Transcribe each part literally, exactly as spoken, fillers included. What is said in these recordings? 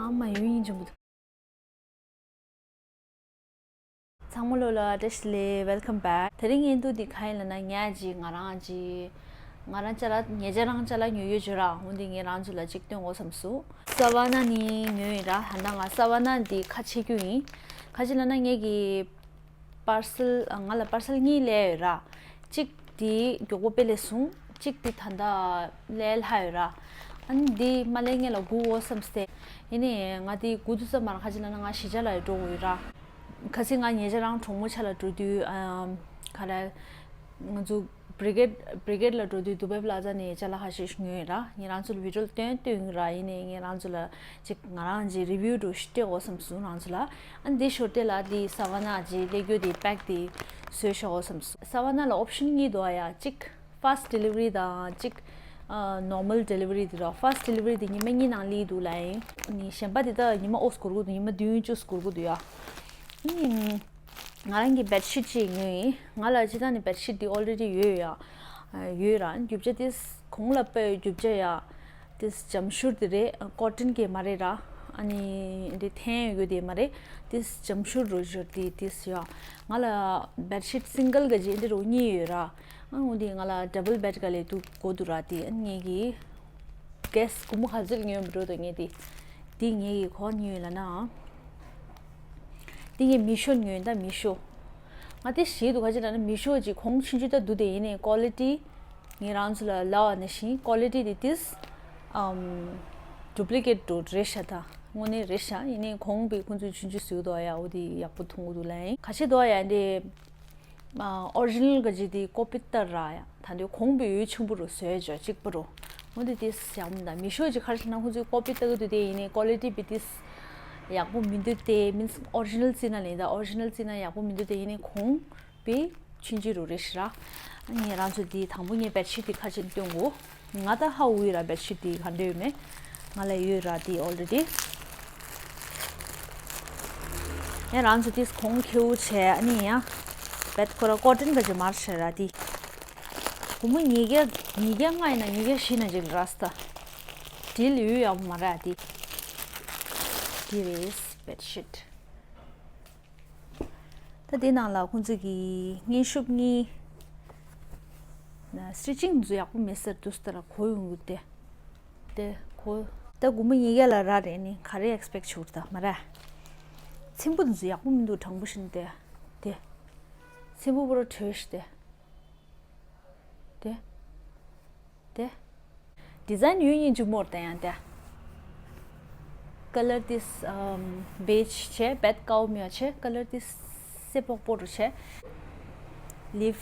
ཨ་མ་ཡོད་ཡིན་ཅུང་། ཚང་མ་ལོ་ལ་བཀྲ་ཤིས་བདེ་ལེགས། Welcome back. དེ་རིང་ངའི་འདུག་འདི་ག་ཡིན་ལབ་ན། ངས་ཅིག་ང་རང་ཅིག་ང་རང་ཅ་ལག་ངེད་ཅག་རང་ཅ་ལག་ཉོ་ཡོད་བརྗོད་ར། འོ་འདི་ངས་རང་ཚོ་ལ་ཅིག་སྟོན་དགོས་བསམ་སོང་། ས་ཝ་ན་ནས་ཉོས་ཡིན་ར། ད་ལྟ་ང་ས་ཝ་ན་འདི་ཁ་ཕྱེ་རྒྱུ་ཡིན། ག་ཅི་ལབ་ན་ངེད་ཀྱི་པར་སེལ་ང་ལ་པར་སེལ་གཉིས་སླེབས་ཡོད་ར། གཅིག་འདི་མགྱོགས་པོ་དཔེ་ལས་སོང་། གཅིག་འདི་ད་ལྟ་ལས་སླ་ཡོད་ར། ཨ་ནི་འདི་མ་ལས་ངེད་ལ་སྒུག་འོ་བསམ་སྟེ། ཡིན་ནའི་ང་འདི་སྒུག་དུས་ཙམ་མར་ག་ཅི་ལབ་ན་ང་གཞིས་ཆགས་ལ་འགྲོ་དགོས་ཡོད་ར། ཁ་སང་ང་ཉེ་ཆར་རང་གྲོགས་མོ་ཆ་ལ་འགྲོ་དུས་ཨམ་ག་རེ། ང་ཚོ་བྷི་རི་གེད་བྷི་རི་གེད་ལ་འགྲོ་དུས་དུ་བྷེ་པ་ལ་ཛ་ནས་ཅ་ལག་ཁ་ཤས་ཤིག་ཉོས་ཡོད་ར། ངས་རང་ཚོ་ལ་བི་ཌི་ཡོ་སྟོན་སྟོན་ཡིན་ར། ཡིན་ནའི་ངས་རང་ཚོ་ལ་ཅིག་ང་རང་ཅིག་རི་བིའུ་འདྲ་ཞིག་སྤྲད་དགོས་བསམ་སོང་རང་ཚོ་ལ། ཨ་ནི་འདི་ཞོར་དེ་ལ་འདི་ས་ཝ་ན་ཅིག་སླེབས་རྒྱུ་དེ་པེག་དེ་བཟོས་བཞག་འོ་བསམ་སོང་། ས་ཝ་ན་ལ་ཨོབ་ཤན་གཉིས་འདུག་ཨ་ཡ། གཅིག་ཕ་སི་ཊི་ཌི་ལི་ཝ་རི་དང་གཅིག་ཨ་ནོར་མལ་ཌི་ལི་ཝ་རི་དེ་ར། ཕ་སི་ཊི་ཌི་ལི་ཝ་རི་དེ་ཉི་མ་གཉིས་ནང་སླེབས་འདུག་ལབ་ཡིན། ཨ་ནི་གཞན་པ་དེ་དག་ཉི་མ་ཨོ་སི་འགོར་གི་འདུག་ཉི་མ་བདུན་བཅུ་འགོར་གི་འདུག་ཡ། ཨ་ནི་ང་རང་གི་བེད་ཤིད་ཅིག་ཉོས་ཡིན། ང་ལ་སྤྱིར་བཏང་ནས་བེད་ཤིད་འདི་ཨོལ་རེ་ཌི་ཡོད་ཡ། ཡོད་ར། རྒྱུ་ཆ་དེ་གོང་ལ་དཔེ་རྒྱུ་ཆ་ཡ། དེ་འཇམ་ཤུར་དེ་རེད། ཀོ་ཊོན་གྱི་མ་རེད་ར། ཨ་ནི་འདི་ཐན་ཡོད་དེ་མ་རེད། དེ་འཇམ་ཤུར་རུ་ཞོར་དེ་དེ་ཡ། ང་ལ་བེད་ཤིད་སིང་གལ་ག་ཅིག་འདི་རུ་གཉིས་ཡོད་ར། ཨ་འོ་དེ་ང་ལ་ཌབ་བལ་བེད་ག་ལས་འདུག་དགོས་འདུག་ར། དེ་ཨ་ངེད་ཀྱི་གེས་སྒོར་མོ་ག་ཚོད་ཉོས་མི་འགྲོ་དོ་ངས་དེ། དེ་ངས་ཀྱི་གོ་ཉོས་ལ་ན། དེ་ངས་མི་ཤོ་ཉོས་ད་མི་ཤོ། ང་དེ་ཞེད་འདུག་ག་ཅི་ལབ་ན་མི་ཤོ་ཅིག་གོང་ཆུང་ཆུང་ད་འདུག་དེ་ཡིན་ནའི་ཀོ་ལི་ཊི་ངས་རང་ཚོ་ལ་ལབ་པ་ནང་བཞིན་ཀོ་ལི་ཊི་དེ་དེས་ཨམ་ཌུབ་ལི་ཀེ་ཊི་འགྲོ་རེད་ཤག་ད་དངོས་གནས་རེད་ཤག་ཡིན་ནའི་གོང་པའི་ཁོང་ཚོས་ཆུང་ཆུང་བཟོས་འདུག་ཡ། འོ་དེ་ཡག་པོ་མཐོང་གི་འདུག་ལབ་ཡིན། ག་ཅི་འདུག་ཡ་འདི། ཨོ་རི་ཇི་ནལ་ག་ཅིག་དེ་ཀོ་པི་ལྟར་ར་ཡ། ད་འདི་གོང་པའི་ཡོད་ཆུང་པོ་རུ་བཟོས་ཅོ་གཅིག་པ་རུ། འོ་འདི་དེ་ཡག་མོ་འདུག་མི་ཤོ་ཅིག་ག་རེ་ཟེར་ན་ཁོང་ཚོའི་ཀོ་པི་ལྟ་གི་འདུག་དེ་ཡིན་ནའི་ཀོ་ལི་ཊི་བི་དེ་ཡག་པོ་མི་འདུག་དེ་མིན་ཨོ་རི་ཇི་ནལ་བརྩིས་ན་ལེན་ད་ཨོ་རི་ཇི་ནལ་བརྩིས་ན་ཡག་པོ་མི་འདུག་དེ་ཡིན་ནའི་གོང་པའི་ཆུང་ཆུང་རུ་རེད་ཤག་ར། ངས་རང་ཚོ་དེ་དང་པོ་ངས་བེད་ཤིད་དེ་ཁ་ཕྱེ་སྟོན་གོ། ང་ད་ཧ་འུ་ཡི་ར་བེད་ཤིད་དེ་ག་འདྲ་ཡོད་མེད། ང་ལ་ཡོད་ར་དེ་ཨོལ་རེ་ཌི། ཡང་རང་ཚོ་དེ་གོང་ཁེའུ་བྱས་ཨ་ནི་ཡང་བེད་ཁོ་ར་ཀོ་ཊོན་ག་ཅིག་མར་བྱས་ར་དེ། སྒོར་མོ་ཉིས་བརྒྱ་ཉིས་བརྒྱ་ལྔ་ཡིན་ན་ཉིས་བརྒྱ་བཞི་ན་ཅིག་ར་སྟ། དྲིལ་ཡོད་ཡག་པོ་མ་ར་དེ། དེ་རེད་བེད་ཤིད། ད་དེ་ནང་ལ་ཁོང་ཚོ་གི་སྙན་ཤུབས་གཉིས། ན་སི་ཊི་ཅིང་ཚོ་ཡག་པོ་མེད་ས་རེད་འདུག་སྟེ་ར་གོ་ཡོང་གི་དེ། དེ་གོ། ད་སྒོར་མོ་ཉིས་བརྒྱ་ལ་རག་རེད་ནི་ག་རེ་ཨེག་སི་པེག་བྱེད་དགོས་རེད་ད་མ་ར། ཚེམ་བུ་དེ་ཚོ་ཡག་པོ་མི་འདུག་དྲང་པོ་བཤད་ན་དེ། དེ། ཚེམ་བུ་པོ་ར་བྲོས་ཤི་དེ། དེ། དེ། ཌི་ཛའིན་ཡོད་སྙིང་རྗེ་མོ་རེད་ད་ཡང་དེ། ཀ་ལར་དེ་ཨམ་བེཇ་བྱས་བེད་ཀའོ་མེ་བྱས་ཀ་ལར་དེ་སེར་པོག་པོ་རུ་བྱས། ལིབ།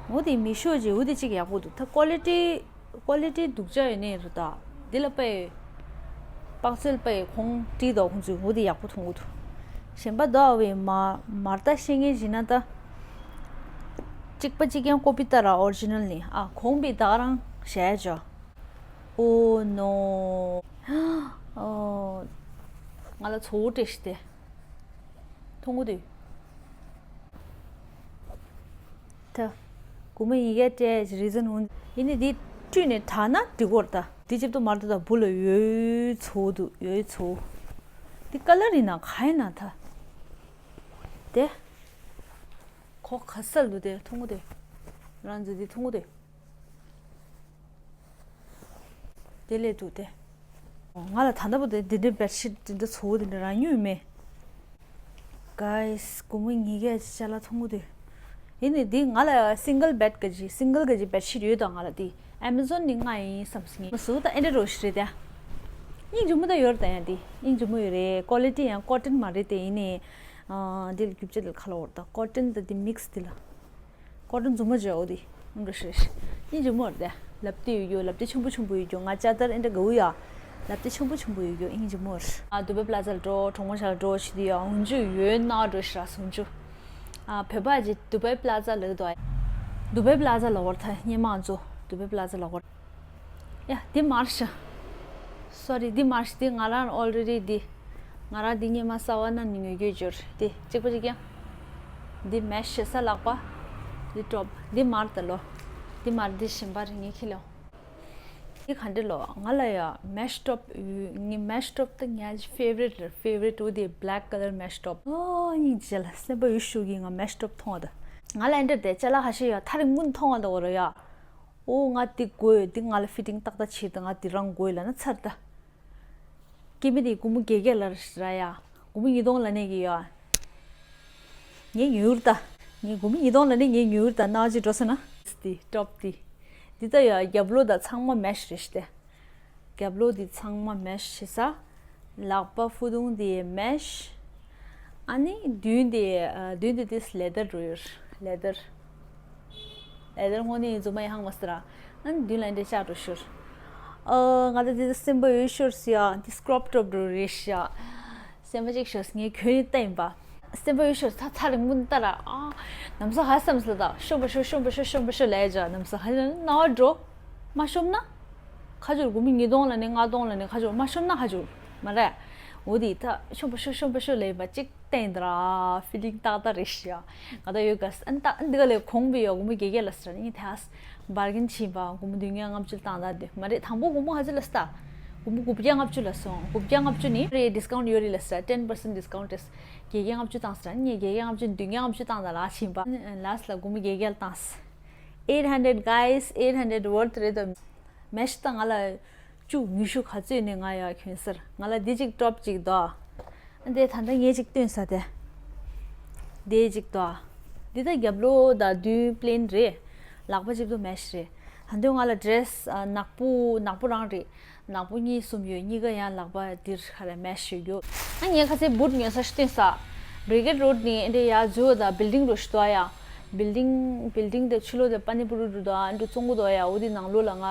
འོ་དེ་མི་ཤོ་ཅིག་འོ་དེ་གཅིག་ཡག་པོ་འདུག་ད་ཀོ་ལི་ཊི་ཀོ་ལི་ཊི་སྡུག་ཅག་ཡོད་ནི་རེད་ད། དེ་ལ་དཔེ། དཔག་ཚོད་དཔེ་གོང་ཏི་དོ་ཁོང་ཚོས་འོ་དེ་ཡག་པོ་མཐོང་གི་འདུག་གཞན་པ་དོ་བའི་མ་མར་ད་ཤེས་ངེས་བཞིན་ན་ད། གཅིག་པ་གཅིག་རྐྱང་ཀོ་པི་ལྟར་ཨོ་རི་ཇི་ནལ་ནི་ཨ་གོང་པའི་ད་ག་རང་བྱས་ཅོ། Oh no. ཨོ། ང་ལ་ཚོ་བོ་སྤྲད་ཤི་སྟེ། མཐོང་གི་འདུག་ད། སྒོར་མོ་ཉིས་བརྒྱ་སྤྲད་རི་ཛན་འོན། ཡིན་ནི་འདི་བཀྲུས་ནས་དྲག་ན་འགྲིག་གོ་ར་ད། འདི་ཅིབ་ཏོ་མར་ཏོ་ད་བུ་ལ་ཡོད་ཚོ་འདུག་ཡོད་ཚོ། འདི་ཀ་ལར་ཡིན་ན་ག་ཡིན་ན་ད། དེ། ཁོ་ག་ས་ལ་འདུག་དེ་མཐོང་གི་འདུག་རང་ཚོ་འདི་མཐོང་གི་འདུག་དེ་ལས་འདུག་དེ། ང་ལ་ད་ལྟ་བུ་དེ་འདི་འདྲའི་བེད་ཤིད་འདི་འདྲ་ཚོ་བོ་འདི་འདྲ་རང་ཉོས་མེད། Guys སྒོར་མོ་ཉིས་བརྒྱ་ཅིག་ཅ་ལག་མཐོང་གི་འདུག་ཡིན་ནི་འདི་ང་ལ་སིང་གལ་བེད་ག་ཅིག་སིང་གལ་ག་ཅིག་བེད་ཤིད་ཡོད་དང་ང་ལ་འདི་ཨེ་མ་ཛོན་ནི་ང་ཡིན་བསམ་སི་ངེས་མ་སུ་ད་ཨེ་འདྲ་རོ་ཤི་རེད་དེ། སྙིང་རྗེ་མོ་ད་ཡོད་རེད་ད་ཡང་འདི་སྙིང་རྗེ་མོ་ཡོད་རེད། ཀོ་ལི་ཊི་ཡང་ཀོ་ཊོན་མ་རེད་དེ་ཡིན་ནི། འདི་ལ་རྒྱུ་ཆ་འདི་ཁ་ལོ་བར་ད་ཀོ་ཊོན་ད་འདི་མིག་སི་འདི་ལ། ཀོ་ཊོན་རྫུན་མ་བརྗོད་འོ་དེ། འོ་འདྲ་ཞིག་རེད། སྙིང་རྗེ་མོ་རེད་དེ། ལབ་དེ་ཡོད་རྒྱུ་ལབ་དེ་ཆེན་པོ་ཆེན་པོ་ཡོད་རྒྱུ་ང་ཅ་ལྟར་ཨེ་འདྲ་དགའ་བོ་ཡ། ལབ་དེ་ཆེན་པོ་ཆེན་པོ་ཡོད་རྒྱུ་སྙིང་རྗེ་མོ་རེད། ཨ་དུ་བེ་པ་ལ་ཛ་ལ་འགྲོ་གྲོགས་མོ་ཤ་ལ་འགྲོ་ཞི་དུ་ཡ་འོན་ཇུ་ཡོད་ན་འགྲོ་ཤི་ར་སུན་ཇུ། ཨ་བོད་པ་ཅི་དུ་བེ་པ་ལ་ཛ་ལ་དོ། དུ་བེ་པ་ལ་ཛ་ལ་བར་ཐ་སྙེ་མང་ཚོ་དུ་བེ་པ་ལ་ཛ་ལ་བར། ཡ་འདི་མར་ཤ། སོ་རི་འདི་མར་ཤ་འདི་ང་རང་ཨོལ་རེ་ཌི་འདི། ང་རང་འདི་སྙེ་མ་ས་བ་ན་ནི་ཉོ་རྒྱུ་འབྱོར་འདི་གཅིག་པ་གཅིག་ཀྱང་། འདི་མེ་ཤ་ས་ལག་པ། འདི་ཀྲོབ་འདི་མར་ད་ལོ། འདི་མར་འདི་ཞིམ་པ་རེད་ངས་ཁྱི་ལོ། འདི་ག་འདྲ་ལོ། ང་ལ་ཡ་མེ་ཤི་ཊོབ་ཡོད། ངའི་མེ་ཤི་ཊོབ་ད་ངའི་ཕེ་ཝ་རིཊ་རེད། ཕེ་ཝ་རིཊ་འོ་དེ་བྷེ་ལེག་ཀ་ལར་མེ་ཤི་ཊོབ། ཨོ་སྙིང་རྗེ་ལ་སེམས་པ་ཡོད་ཤུགས་ཀྱིས་ང་མེ་ཤི་ཊོབ་མཐོང་བ་ད། ང་ལ་འདྲ་དེ་ཅ་ལག་ཁ་ཤས་ཡ་ཐག་རིང་པོ་ནས་མཐོང་བ་ད་འོ་ར་ཡ། ཨོ་ང་འདི་དགོས། འདི་ང་ལ་ཕི་ཊིང་ཏག་ཏག་བྱེད་ད། ང་འདི་རང་དགོས་ལབ་ན་ཚར་ད། སྐྱེ་དམན་དེ་སྒོར་མོ་བརྒྱད་བརྒྱ་ལ་རེད་ཟེར་ཡ། སྒོར་མོ་ཉིས་སྟོང་ལ་ནས་ཀྱི་ཡོད། ངས་ཉོས་ཡོད་ད། ངས་སྒོར་མོ་ཉིས་སྟོང་ལ་ནས་ངས་ཉོས་ཡོད་ད། ནང་ཅིག་འགྲོ་ཟེར་ན། དེ་ཊོབ་དེ། འདི་ད་ཡ་རྒྱབ་ལོགས་ད་ཚང་མ་མེ་ཤི་རེད་ཤི་དེ། རྒྱབ་ལོགས་འདི་ཚང་མ་མེ་ཤི་བྱེད་ས། ལག་པ་ཕུ་ཐུང་དེ་མེ་ཤི། ཨ་ནི་མདུན་དེ་ཨ་མདུན་དེ་དེ་ལེ་དར་རུ་ཡོད། ལེ་དར། ལེ་དར་དངོས་གནས་རྫུན་མ་ཡང་མ་ཟེར་ར། ཨ་ནི་མདུན་ལ་འདྲ་ལྕགས་འགྲོ་ཤོར། ཨ་ང་ད་འདི་ད་སེམས་པ་ཡོད་ཤོར་ཟེར་ཡ། འདི་སྐྲོབ་ཊོབ་འགྲོ་རེད་ཤག་སེམས་པ་གཅིག་ཤོར། ངས་གྱོན་ནས་བལྟས་ཡིན་པ། སེམས་པ་ཡོད་ཤོར། ཚ་ཚ་རིང་པོ་ནས་ལྟ་ར། ཨ་ནམ་ས་ཧ་སམ་སི་ལ་ད་ཤོམ་པ་ཤོ་ཤོམ་པ་ཤོ་ཤོམ་པ་ཤོ་ལས་ཇ་ནམ་ས་ཧ་ན་བ་འགྲོ། མ་ཤོམ་ན། ཁ་ཆུར་སྒོར་མོ་ཉིས་སྟོང་ལ་ནི་ལྔ་སྟོང་ལ་ནི་ཁ་ཆུར་མ་ཤོམ་ན་ཁ་ཆུར་མ་རེད། འོ་དེ་ད་ཤོམ་པ་ཤོ་ཤོམ་པ་ཤོ་ལས་པ་གཅིག་བསྟན་དེ་ར་ཕི་ལིང་ཏག་ཏག་རེད་ཤག་ང་ད་ཡོད་ག་ཨ་ནི་ད་ཨ་ནི་འདི་ག་ལས་གོང་བི་ཡོད། སྒོར་མོ་བརྒྱད་བརྒྱ་ལ་ཟེར་ནི་ཐ་སི་བར་གིན་ཕྱིན་པ་སྒོར་མོ་བདུན་བརྒྱ་ལྔ་བཅུ་བཏང་ད་དེ་མ་རེད། དང་པོ་སྒོར་མོ་ཧ་ཅི་ལ་སྟ། སྒོར་མོ་དགུ་བརྒྱ་ལྔ་བཅུ་ལ་སོང་། དགུ་བརྒྱ་ལྔ་བཅུ་ནི་རེད། ཌི་སི་ཀའུན་ཊི་ཡོད་རེད་ལ་ཟེར། ten percent discount རེད། བརྒྱད་བརྒྱ་ལྔ་བཅུ་བཏང་ཟེར། ངས་བརྒྱད་བརྒྱ་ལྔ་བཅུ་བདུན་བརྒྱ་ལྔ་བཅུ་བཏང་ད་ལ་ཕྱིན་པ། ལ་སི་ལ་སྒོར་མོ་བརྒྱད་བརྒྱ་ལ་བཏང་། Eight hundred, guys, eight hundred worth རེད་དོ། མེ་ཤི་ད་ང་ལ་བཅུ་ཉི་ཤུ་ག་ཚོད་ནས་ང་ཡ་གྱོན་ཟེར། ང་ལ་འདི་གཅིག་ཊོབ་གཅིག་དོ། འདི་ད་ལྟ་ངས་གཅིག་སྟོན་ས་དེ། འདི་གཅིག་དོ། འདི་ད་རྒྱབ་ལོགས་ད་མདུན་པི་ལེན་རེད། ལག་པ་གཅིག་ཏུ་མེ་ཤི་རེད། ད་དུང་ང་ལ་ཌི་རེ་སི་ནག་པོ་ནག་པོ་རང་རེད། ནག་པོ་གཉིས་གསུམ་ཡོད། གཉིས་ཀ་ཡང་ལག་པ་འདིར་ཁ་ར་མེ་ཤི་ཡོད་རྒྱུ། ཨ་ངས་ཁ་སའི་བུ་ཊི་ཉོ་ས་ཞིག་སྟོན་ས། བྷི་རི་གེ་ཌི་རོ་ཌི་ནས་འདྲ་ཡ་འཛུལ་བ་ད་བིལ་ཌིང་རུ་ཞིག་འདུག་ཡ། བིལ་ཌིང་བིལ་ཌིང་དེ་ཕྱི་ལོགས་དེ་པ་ནི་པུ་རི་རུ་དང་འདྲ་བཙོང་གི་འདུག་ཡ། འོ་དེ་ནང་ལོགས་ལ་ང་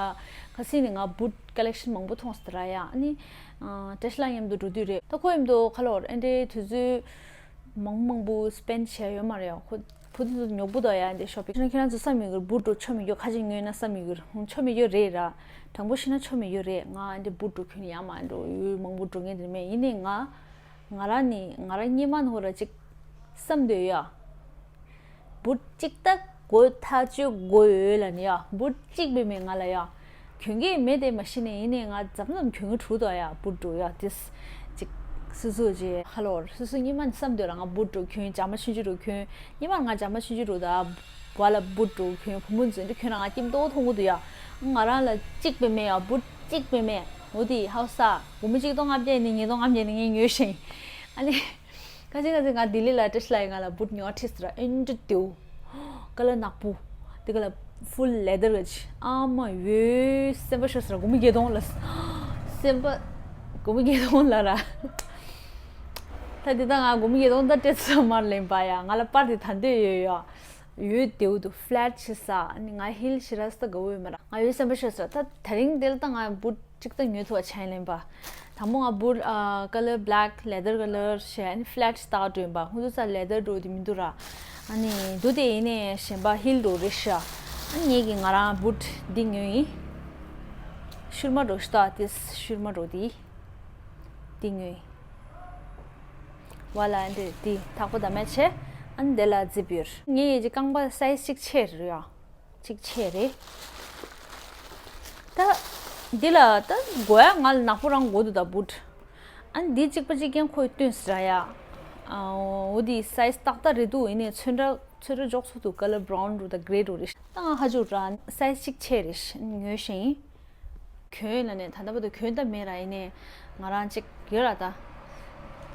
ཁ་སང་ནས་ང་བུ་ཊི་ཀ་ལེག་ཤན་མང་པོ་མཐོང་སོང་ར་ཡ། ཨ་ནི་ཨ་བཀྲ་ཤིས་ལགས་མཉམ་དུ་འགྲོ་དུས་རེད། ད་ཁོ་མཉམ་དུ་ཁ་ལོར་ཨེ་འདྲའི་དུས་ཚོད་མང་མང་པོ་སི་པེན་ཌི་བྱས་ཡོད་མ་རེད་ཡ། ཁོ་བུ་ཊི་དེ་ཚོ་ཉོ་པོ་འདུག་ཡ། ཨེ་འདྲའི་ཤོ་པིང་ཁྱེད་རང་ཁྱེད་རང་ཚོ་བསམ་ཡོད་གི་རེད། བུ་ཊི་འདྲ་ཆོ་མི་འགྱོ། ཁ་ཅིག་ཉོས་ན་བསམ་ཡོད་གི་རེད། ཆོ་མི་འགྱོ་རེད་ར། དྲང་པོ་བཤད་ན་ཆོ་མི་འགྱོ་རེད། ང་ཨེ་འདྲའི་བུ་ཊི་འདྲ་གྱོན་ཡ་མ་འགྲོ་ཡོད། མང་པོ་འགྲོ་ངེས་དེ་མེད། ཡིན་ནའི་ང་ང་རང་ནི་ང་རང་སྔོན་མ་ནོར་ར་ཅིག་བསམ་འདོད་ཡ། བུ་ཊི་གཅིག་ད་དགོས། ཐག་ཆོད་དགོས་ཡོད་ལབ་ནི་ཡ། བུ་ཊི་གཅིག་མེད་མེད་ང་ལ་ཡ། གྱོན་གི་མེད་དེ་མ་གཞི་ནས། ཡིན་ནའི་ང་མཚམས་མཚམས་གྱོན་གི་འདུག་ད་ཡ། བུ་ཊི་འདྲ་ཡ། དེས་ཅིག་སོ་སོ་ཅིག་ཧ་ལོ་སོ་སོ་སྔོན་མ་ནས་བསམ་འདོད་ར། ང་བུ་ཊི་འདྲ་གྱོན། ཇ་མ་ཆུང་ཆུང་འདྲ་གྱོན། སྔོན་མ་ང་ཇ་མ་ཆུང་ཆུང་འདྲ་ད་བ་ལ་བུ་ཊི་འདྲ་གྱོན། བུ་མོ་ཚོ་འདྲ་གྱོན་ར་ང་སྐྱིད་མདོག་མཐོང་གི་འདུག་ཡ། ང་རང་ལ་གཅིག་མེད་མེད་ཡ། བུ་ཊི་གཅིག་མེད་མེད། འོ་དེ་ཧའུ་ས་སྒོར་མོ་གཅིག་སྟོང་ལྔ་བརྒྱ་ནས་ཉིས་སྟོང་ལྔ་བརྒྱ་ནས་ངས་ཉོས་ཤིང་། ཨ་ནི། ཁ་ཅིག་ཁ་ཅིག་ང་ལྡི་ལི་ལ་བཀྲ་ཤིས་ལགས་ཡིན། ང་ལ་བུ་ཊི་ཉོ་ཁྲིད་ཟེར་ར། ཨེ་འདྲ་བདེའུ། ཀ་ལར་ནག་པོ། དེ་ཀ་ལ་ཕུལ་ལེ་དར་ག་ཅིག་ཨ་མ་ཡོད། སེམས་པ་ཤོར་ཟེར་ར། སྒོར་མོ་བརྒྱད་སྟོང་ལ། སེམས་པ། སྒོར་མོ་བརྒྱད་སྟོང་ལ་ར། ད་དེ་ད་ང་སྒོར་མོ་བརྒྱད་སྟོང་ད་སྤྲད་ས་མར་ལེན་པ་ཡ། ང་ལ་པར་དེ་ད་འདོད་ཡོད་ཡ། ཡོད་བདེའུ་འདུག་ཕི་ལེ་ཊི་བྱེད་ས། ཨ་ནི་ང་ཧིལ་ཞེ་དྲག་ས་དགའ་བོ་ཡོད་མ་རེད། ང་ཡོད་སེམས་པ་ཤོར་ས། ད་དེ་རིང་འདི་ལ་ད་ང་བུ་ཊི་གཅིག་ད་ཉོས་ཐུབ་པ་ཆགས་ཡིན་ལེན་པ། དང་པོ་ང་བུ་ཊི་ཨ་ཀ་ལར་བྷེ་ལེག་ལེ་དར་ཀ་ལར་བྱས། ཨ་ནི་ཕི་ལེ་ཊི་སི་ཊལ་འདྲ་ཡིན་པ། ཁོང་ཚོ་ས་ལེ་དར་འདྲ་དེ་མི་འདུག་ར། ཨ་ནི་འདུག་དེ་ཡིན་ནའི་གཞན་པ་ཧིལ་འདྲ་རེད་ཤག་ཨ་ནི་ངེད་ཀྱིས་ང་རང་བུ་ཊི་འདི་ཉོས་ཡིན། ཤུར་མ་འདྲ་ཞིག་ད། དེ་ཤུར་མ་འདྲ་དེ། འདི་ཉོས་ཡིན། བ་ལ་འདི་འདི་ཐག་པ་ད་མེད་བྱས། ཨ་ནི་དེ་ལ་ཛིབ་ཡོད། ངས་ཡི་གེ་རྐང་པ་སའི་ཛི་གཅིག་ཆེ་རེད་ཡ། གཅིག་ཆེ་རེད། ད་འདི་ལ་ད་དགོས་ཡ། ང་ལ་ནག་པོ་རང་དགོས་འདུག་ད་བུ་ཊི། ཨ་ནི་འདི་གཅིག་པ་གཅིག་རྐྱང་ཁོས་སྟོན་ཟེར་ཡ། ཨ་འོ་འདི་སའི་ཛི་ཏག་ཏག་རེད་འདུག་ཡིན་ནའི་ཚོན་ཁྲ་ཚོན་ཁྲ་འཇོག་ཚུལ་དུ་ཀ་ལར་བྷ་རའུན་འདྲ་དང་གྷེ་རེ་འདྲ་རེད། ད་ང་ཧ་ཅུ་ར་སའི་ཛི་གཅིག་ཆེ་རེད། ཉོས་ཤིང་གྱོན་ལ་ནས་ད་ལྟ་བར་དུ་གྱོན་ད་མེད་ར། ཡིན་ནའི་ང་རང་གཅིག་ཡོད་ར་ད།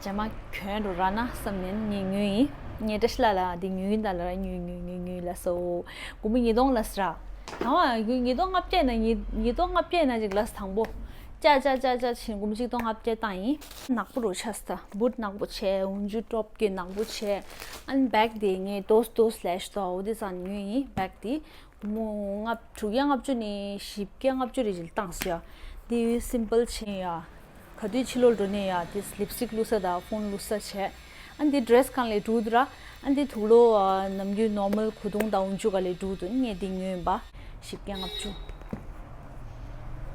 རྗེས་མ་གྱོན་འགྲོ་ར་ན་བསམ་ནས་ངས་ཉོས་ཡིན། ངས་བཀྲ་ཤིས་ལགས་ལ་འདི་ཉོས་ཡིན་ད་ལབ་ར། ཉོས་ཉོས་ཉོས་ཉོས་ལ་སོ། སྒོར་མོ་ཉིས་སྟོང་ལ་ཟེར་ར། དང་བ་ཉིས་སྟོང་ལྔ་བརྒྱ་ན་ཉིས་ཉིས་སྟོང་ལྔ་བརྒྱ་ན་ཅིག་ལ་དང་པོ། ཅ་ཅ་ཅ་ཅ་ཕྱིན་སྒོར་མོ་ཆིག་སྟོང་ལྔ་བརྒྱ་བཏང་ཡིན། ནག་པོ་རུ་ཆགས་སོང་ད། བུ་ཊི་ནག་པོ་བྱས། འོག་འཇུག་ཊོབ་ཀྱི་ནག་པོ་བྱས། ཨ་ནི་བེག་དེ་ངས་ཌོས་ཌོས་ལེ་ཤི་ཏོ་འོ་དེ་ཙང་ཉོས་ཡིན་བེག་དེ། སྒོར་མོ་ལྔ་དྲུག་བརྒྱ་ལྔ་བཅུ་ནས་བཞི་བརྒྱ་ལྔ་བཅུ་རེ་ཞིག་བཏང་སོང་ཡ། འདི་ཡོད་སིམ་པལ་ཆེན་ཡ། ག་དུས་ཕྱི་ལོགས་འགྲོ་ནས་ཡ་དེ་ལིབ་སི་ཊིག་བླུགས་ས་དང་ཕོན་བླུགས་ས་བྱས། ཨ་འདི་ཌི་རེ་སི་སྒང་ལས་འགྲོ་འདུག་ར། ཨ་འདི་དུག་ལོག་ཨ་ནམ་རྒྱུན་ནོར་མལ་གོས་ཐུང་དང་འོག་འཇུག་ག་ལས་འགྲོ་འདུག་ངས་འདི་ཉོས་ཡིན་པ། བཞི་བརྒྱ་ལྔ་བཅུ།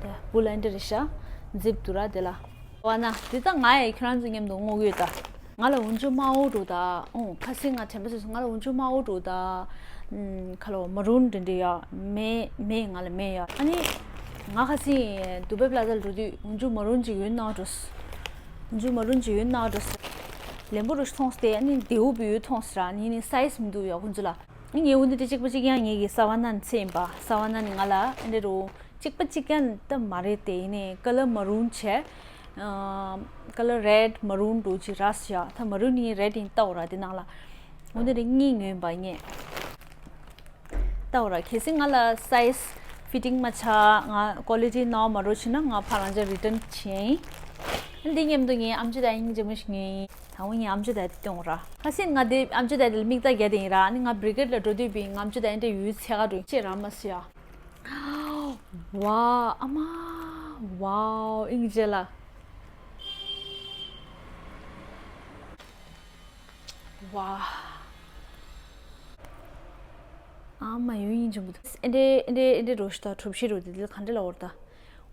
དེ་བུ་ལ་འདི་རེད་ཤག་ཛིབ་འདུག་ར་དེ་ལ། བ་ན་འདི་ད་ང་ཡི་ཁྱོད་རང་ཚོ་མཉམ་དུ་བསྔོག་ཡོད་ད། ང་ལ་འོག་འཇུག་དམར་པོ་འདྲ་ད། ཨོ་ཁ་སང་ང་དྲན་པ་བྱས་སོང་། ང་ལ་འོག་འཇུག་དམར་པོ་འདྲ་ད། ཨུམ་ཁ་ལོ་མ་རུན་འདྲ་འདྲ་ཡ་མེད་མེད། ང་ལ་མེད་ཡ། ཨ་ནི་ ང་ཁ་སང་དུ་བྷེ་པ་ལ་ཛ་ལ་འགྲོ་དུས་འོན་ཆུ་མ་རུན་ཅིག་ཡོད་ན་འགྲོ་སོང་། འོན་ཆུ་མ་རུན་ཅིག་ཡོད་ན་འགྲོ་སོང་། ལེན་པོ་རུ་མཐོང་སྟེ་ཨ་ནི་དེའུ་བི་ཡོད་མཐོང་སོང་ར། ནི་ནི་སའི་ཛི་མི་འདུག་ཡ་ཁོང་ཚོ་ལ། ངས་འོ་འདི་འདྲ་གཅིག་པ་གཅིག་རྐྱང་ངེད་ཀྱི་ས་ཝ་ན་ནི་ཚེ་ཡིན་པ། ས་ཝ་ན་ནི་ང་ལ་ཨ་འདྲ་རུ་གཅིག་པ་གཅིག་རྐྱང་ད་མ་རེད་དེ། ཡིན་ནའི་ཀ་ལར་མ་རུན་བྱས། ཀ་ལར་རེད་མ་རུན་འདྲ་ཅིག་རག་སོང་ཡ། ད་མ་རུན་ནི་རེད་ཡིན་ལྟ་འོ་ར་དེ་ནང་ལ། འོ་འདི་འདྲ་གཉིས་ཉོས་ཡིན་པ་ངས། ལྟ་འོ་ར། གལ་སྲིད་ང་ལ་སའི་ཛི་ཕི་ཊིང་མ་ཆགས། ང་ཀོ་ལི་ཊི་ནོར་མ་འགྲོ་བྱས་ན་ང་ཕར་རང་ཅག་རི་ཊན་བྱེད་ཡིན། འདི་མཉམ་དུ་ངས་ཨམ་ཅོག་དེ་སྙིང་རྗེ་མོ་ཞིག་ཉོས་ཡིན། ད་འོ་ངས་ཨམ་ཅོག་དེ་སྟོན་འོ་ར། ཁ་སང་ང་དེ་ཨམ་ཅོག་དེ་དེ་ལ་མིག་ལྟ་རྒྱག་དེ་ཡིན་ར། ཨ་ནི་ང་བྷི་རི་གེཌ་ལ་འགྲོ་དུས་པའི་ང་ཨམ་ཅོག་དེ་འདྲ་ཡོད་ཚད་ག་འགྲོ་ཅེས་ར་མ་སི་ཡ། ཝའོ། ཨ་མ། ཝའོ། ཨིན་ཇེ་ལ། ཝའོ། ཨ་མ་ཡོད་ཡིན་ཅུང་གི་འདུག་ཨེ་འདྲེ་ཨེ་འདྲེ་ཨེ་འདྲེ་རོ་ཤི་ད་གྲུབ་ཤི་རོ་དེ་དེ་ག་འདྲ་ལ་འོར་ད།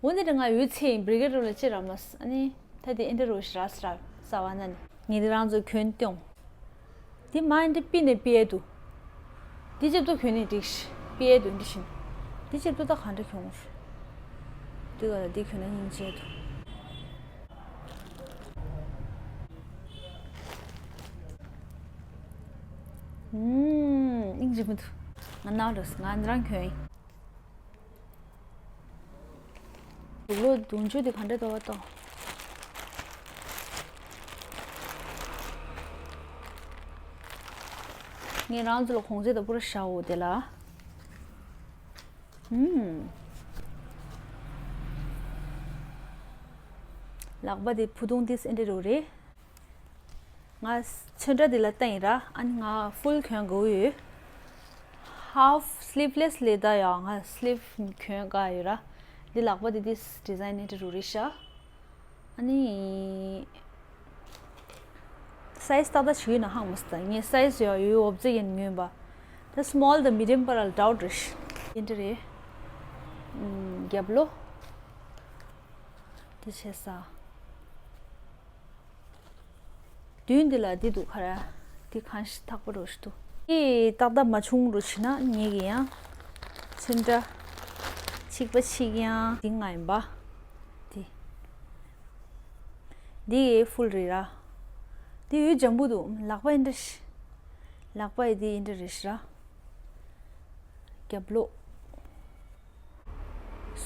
འོ་འདི་འདྲ་ང་ཡོད་ཚད་ཡིན་བྷི་རི་གེཌ་རོ་ལ་ཅི་ར་མ་ཨ་ནི། ད་དེ་ཨེ་འདྲེ་རོ་ཤི་ར་སི་ར་ས་ཝ་ན་ནི་ངེད་དེ་རང་ཚོ་གྱོན་སྟོང་། འདི་མ་འདི་པི་ནས་པི་ཨེ་འདུག་འདི་ཅིག་ཏུ་གྱོན་ནས་འགྲིག་ཤི། པི་ཨེ་འདུག་འདི་བཞིན། འདི་ཅིག་ཏུ་ད་ག་འདྲ་གྱོན་འདི་ག་ལ་འདི་གྱོན་ན་སྙིང་རྗེ་འདུག་ཨུམ། སྙིང་རྗེ་མི་འདུག་ང་ནང་འགྲོ་སོང་། ང་འདི་རང་གྱོན་ཡིན། དུག་ལོག་དུང་ཆུ་དེ་ག་འདྲ་འདུག་བ་ལྟོ། ངས་རང་ཚོ་ལ་གོང་ཚད་དང་པོ་ར་བཞག་འོ་དེ་ལ། ཨུམ། ལག་པ་དེ་ཕུ་ཐུང་ཏིས་ཨེ་འདྲ་རུ་རེད། ང་ཚོན་ཁྲ་འདི་ལ་བལྟ་ཡིན་ར། ཨ་ནི་ང་ཕུལ་གྱོན་དགོས་ཡོད། ཧཱབ་སི་ལིབ་ལེ་སི་ལས་ད་ཡང་ང་སི་ལིབ་གྱོན་དགའ་ཡོད་ར། འདི་ལག་པ་འདི་འདི་ཌི་ཛའིན་ཨེ་འདྲ་རུ་རེད་ཤག་ཨ་ནི་སའི་ཛི་ཏག་ཏག་བྱེད་ཡོད་ན་ཧང་མ་སི་ད་ངས་སའི་ཛི་ཡོད་ཡོད་འོབ་ཙེ་ཡིན་ངོས་པ། ད་སི་མོལ་དང་མི་ཌི་ཡམ་བར་ལ་ཌའུཊ་རེད་ཤག་ཨེ་འདྲ་རེད། ཨུམ། རྒྱབ་ལོགས། འདི་བྱས་ས། མདུན་འདི་ལ་འདི་འདུག་ག་ར། འདི་གང་ཞིག་ཐག་པ་རོ་ཞིག་འདུག་འདི་ཏག་ཏག་མ་བྱུང་རོ་ཞིག་ན་ངེད་ཀྱི་ཡང་ཚོན་ཁྲ་གཅིག་པ་གཅིག་ཡང་འདི་ང་ཡིན་པ། འདི་འདི་ཕུལ་རེད་ར། འདི་ཡོད་འཇམ་པོ་འདུག་ལག་པ་ཡིན་འདྲ་ཞིག་ལག་པ་ཡི་འདི་ཡིན་འདྲ་རེད་ཤག་རྒྱབ་ལོགས།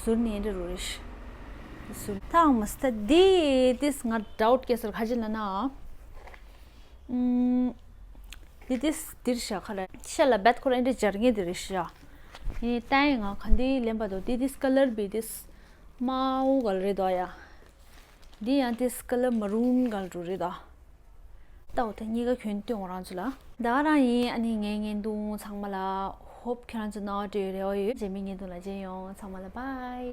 ཟུར་ནས་འདྲ་རུ་རེད། ཟུར་ཐང་མ་སྟ་འདི་ཏིས་ང་ཌའུཊ་སྐྱེ་སར་ཁ་ཅིག་ལ་ན། ཨུམ། འདི་ཏིས་འདིར་བཞག་ཁ་ལ་ཤ་ལ་བེད་ཁོ་ར་འདྲ་སྦྱར་ངེས་འདི་རེད་ཤག་ཡིན་ཏའི་ང་ག་འདི་ལེན་པ་དོ་འདི་ཏིས་ཀ་ལར་བི་ཏིས་མའོ་གལ་རེད་དོ་ཡ། འདི་ཡང་ཏིས་ཀ་ལར་མ་རུན་གལ་རུ་རེད་དོ། ལྟ་འོ་ད་གཉིས་ཀ་གྱོན་སྟོན་འོ་རང་ཚོ་ལ། ད་ག་རང་ཡིན། ཨ་ནི་ངའི་བརྙན་ཐུང་ཚང་མ་ལ་ཧོབ་ཁྱོད་རང་ཚོ་ནོར་འགྲོ་རེ་བ་ཡོད། རྗེས་མའི་བརྙན་ཐུང་ལ་མཇལ་ཡོང་། ཚང་མ་ལ་བྷའི།